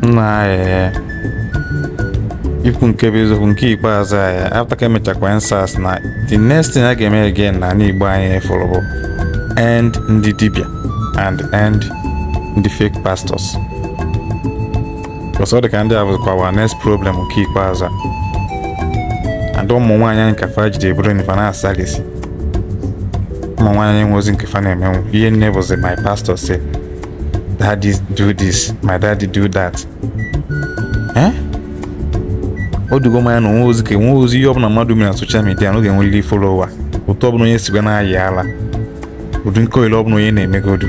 Nna, ee, ikwu nke bụ eziokwu, nke ikpeazụ a, after ka emechakwa EndSARS na the next thing a ga-eme again na ala Igbo anyị fụrụ bụ end ndị dibịa and end ndị fake pastors, because ọ dị ka ndị a bụkwa our next problem nke ikpeazụ a. And ụmụ nwaanyị anyị ka fa jide eburu fa na-asalisi ụmụ nwaanyị enwe ozi nke fa na-emenwu ihe nne bụzi my pastor say, daddy do this, my daddy do that. Eh, o dugo m anya na onwe ozi ka enwe ozi ihe ọbụla mmadụ mere na social media na ọ ga-enwerịrị follower. Ụtọ ọbụla onye sikwa na-ayị ala, ụdị nkoile ọbụla onye na-emegodu,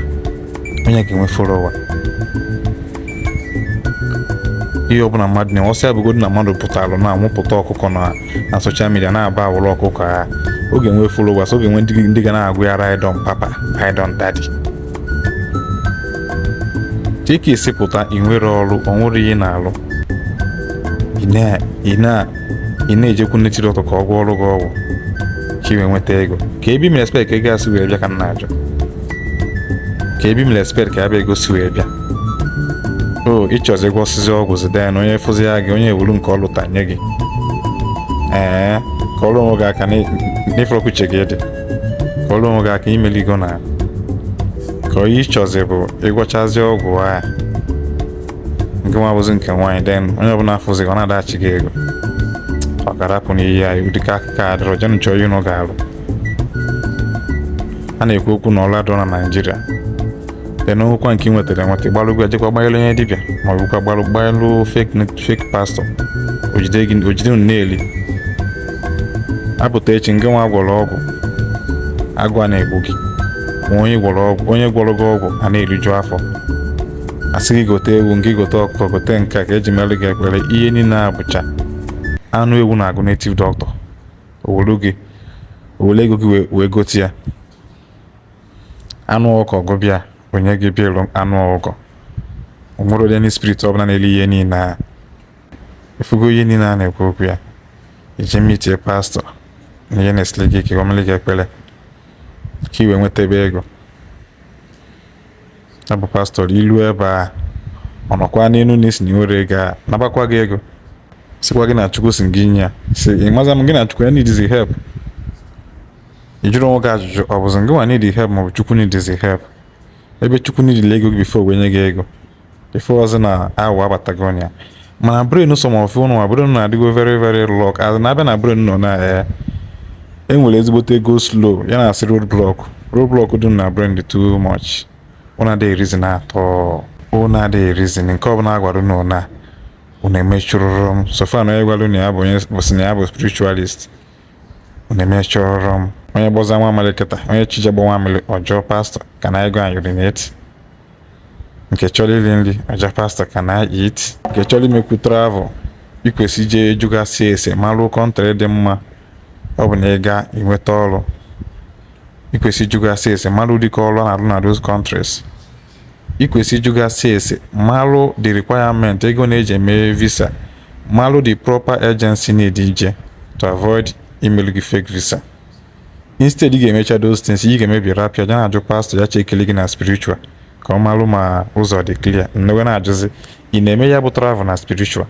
onye ga-enwe follower. Ihe ọbụla mmadụ na ọsọ ya bụgodu na mmadụ pụtalụ na-amụpụta ọkụkọ na social media na-aba awụrụ ọkụkọ ha, ọ ga-enwe followers, ọ ga-enwe ndị ga na-agụ ya, "Ride on papa, ride on daddy." Ka esi pụta, ị nwere ọrụ, o nwere ihe na-alụ, ị na-ejekwu native doctor ka ọ gwọọ ọrụ gị ọgwụ ka ị wee nweta ego. Ka ebe mere expect ka ego asị wee bịa, ka m na-ajụ, ka ebe mere expect ka ya bụ ego si wee bịa? O ịchọzi gwọsịzi ọgwụ zide na onye fụzi ya gị, onye ewuru nke ọ lụta nye gị. Ee, ka ọrụ onwe gị aka n'ifọrọkwa uche gị dị, ka ọrụ onwe gị aka imeligo na ka onye ịchọzi bụ ịgwọchazi ọgwụ a nke nwa bụzi nke nwaanyị, then onye ọbụla afụzi ọ na-adachi gị ego, ọ ga-arapụ n'ihe ya. Ụdịka akụkọ a dịrọ jenụ chọọ ihe unu ga-alụ. A na-ekwu okwu na ọrụ adịrọ na Naịjirịa, then okwa nke ị nwetara enweta, gbalụgwa ejekwa gbanyelu onye dibịa ma ọ bụkwa gbalụ gbanyelu fake pastor, ojide gị, ojide unu na-eli. Apụta echi, nke nwa gwọrọ ọgwụ agụ a na-egbu gị, ma onye gwọrọ ọgwụ, onye gwọrọ gị ọgwụ a na-eriju afọ, asị gị gote ewu, nke gote ọkụkọ, gote nke a ka eji melụ gị ekpere. Ihe niile a bụcha anụ ewu na-agụ native doctor. Owelu gị, owelu ego gị wee gote ya anụ ọkụkọ, gụbịa onye gị bịa anụ ọkụkọ. O nwere any spirit ọbụla na-eli ihe niile a efugo. Ihe niile a na-ekwu okwu ya, ije meetie pastor na ihe na-esili gị ike, o mere gị ekpere ka i wee nweta ebe ego. Ya bụ pastor ilu ebe a, ọ nọkwa n'elu na isi na nwere ego a nabakwa gị ego, sịkwa gị na Chukwu si gị nye ya, si ịmaza m gị na Chukwu ya needs help. Ị jụrụ onwe gị ajụjụ, ọ bụzi gị nwa need help maọbụ Chukwu needs help? Ebe Chukwu need ego gị before wee nye gị ego, before ọzọ na awụ abatago ya. Mana brain some of unu nwa, brain na-adịgo very very lock as na-abịa na brain nọ na ee enwere ezigbote go slow ya na asị road block, road block dị na brain dị too much. Unu adịghị reason atọ, unu adịghị reason. Nke ọbụla a gwara unu na unu emechụrụrụ m so far na onye gwara unu ya bụ onye bụ sị na ya bụ spiritualist, unu emechụrụrụ m. Onye gbọza nwa amịlị kịta, onye chije gba nwa amịlị ọjọọ, "Pastor, can I go and urinate?" Nke chọrọ iri nri ọjọọ, "Pastor, can I eat?" Nke chọrọ imekwu travel, ikwesị ije jụgasị ese malụ country dị mma ọ bụ na ị ga inweta ọrụ. Ikwesị ịjụgasị ese malụ dịka ọrụ a na-arụ na those countries. Ikwesị ịjụgasị ese malụ the requirement ego na-eji eme visa, malụ the proper agency need ije to avoid imelu gị fake visa. Instead ị ga-emecha those things, ị ga-emebi rapịa ya na-ajụ pastor ya chekele gị na spiritual ka ọ malụ ma ụzọ dị clear. Nnewe na-ajụzi, ị na-eme ya bụ travel na spiritual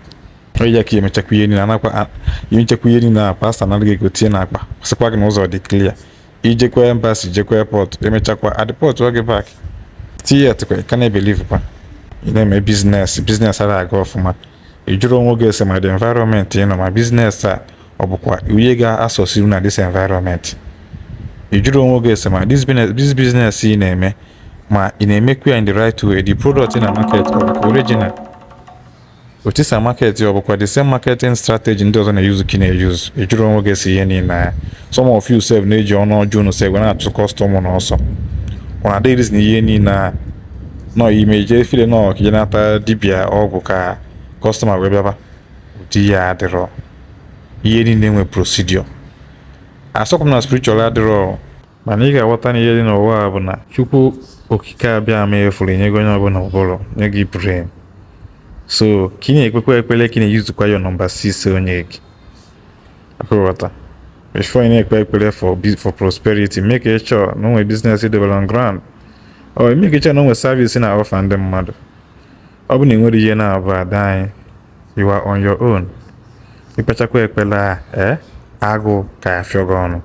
onye ya ka ị emechakwa ihe niile, anakwa emechakwa ihe niile a, pastor anaghị ego tinye n'akpa, sịkwa gị na ụzọ dị clear, ijekwa embassy, jekwa airport, emechakwa adeport gị back. Still kwa ị ka na-ebelieve kwa ị na-eme business, business ara aga ọfụma. Ị jụrụ onwe gị ese ma the environment ị nọ, ma business a ọ bụkwa ihe ga-asọsiru na this environment? Ị jụrụ onwe gị ese ma this business ị na-eme, ma ị na-emekwa ya in the right way? The product ị na market, ọ bụkwa original? Otu isi market ya, ọ bụkwa the same marketing strategy ndị ọzọ na-eyuzu ka ị na-eyuzu? Ị jụrụ onwe gị ese ihe niile ya? Some of you sef na-eji ọnụ ọjọọ unu sef na-achụ customer n'ọsọ. Ọ na-adịghị reason ihe niile a nọ ime jee file nọ ka ije nata dibịa ọgwụ ka customer wee bịaba. Ụdị ya adịrọ. Ihe niile nwe procedure. Asọkwa m na spiritual adịrọ, mana ị ga-aghọta na ihe dị n'ụwa a bụ na Chukwu Okike abịa ama efuru enyego onye ọbụla ụbụrụ, nye gị brain. So ka ị na-ekpekwa ekpere, ka ị na-eyuzukwa your number 6 onye gị akwụghọta. Before ị na-ekpe ekpere for prosperity, make sure na onwe business debere on ground or make sure na onwe service na offer ndị mmadụ. Ọ bụ na ị nwere ihe na-abụ ada anyị, you are on your own. Ikpechakwa ekpere a, ee, agụụ ka ya fịọ gị ọnụ.